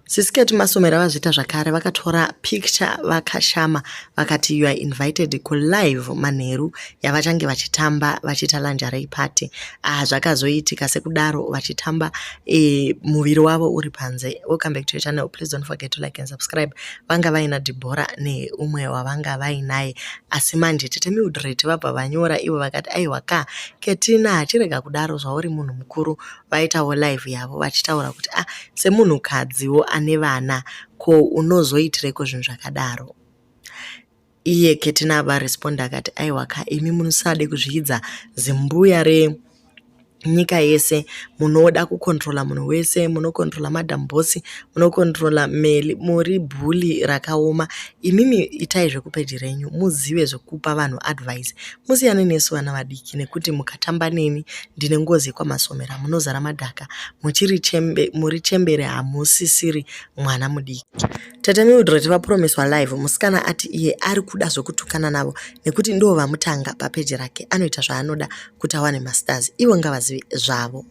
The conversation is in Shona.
Sisi Keti Masomera vazviita zvakare, vakatora picture vakashama vakati you are invited kulive manheru yavachange vachitamba vachiita lingerie party. Ah, zvakazoitika sekudaro vachitamba muviri wavo uri panze. Welcome back to your channel. Please don't forget to like and subscribe. Vanga vaina Deborah neumwe wavanga vainaye, asi manje Tete Mildred vabva vanyora ivo vakati aiwa ka Ketina, chirega kudaro zvauri munhu mukuru. Vaitawo live yavo vachitaura kuti ah, semunhukadziwo ane vana, ko unozoitireko zvinhu zvakadaro? Iye Ketina avaresponda akati aiwa ka, imi musade kuzvidza zimbuya renyika yese, munoda kucontrola munhu wese, munocontrola Madam Boss, munocontrola Meli, muri bully rakaoma. Imimi itai zvekupeji renyu, muzive zvekupa vanhu advice, musiyane nesu vana vadiki, nekuti mukatamba neni ndine ngozi yekwaMasomera, munozara madhaka, muchiri chembe, muri chembere, hamusisiri mwana mudiki. Tete Mildred vapromiswa live. Musikana ati iye ari kuda zvekutukana navo nekuti ndo vamutanga papeji rake, anoita zvaanoda kuti awane mastars, ivo ngavazive zvavo.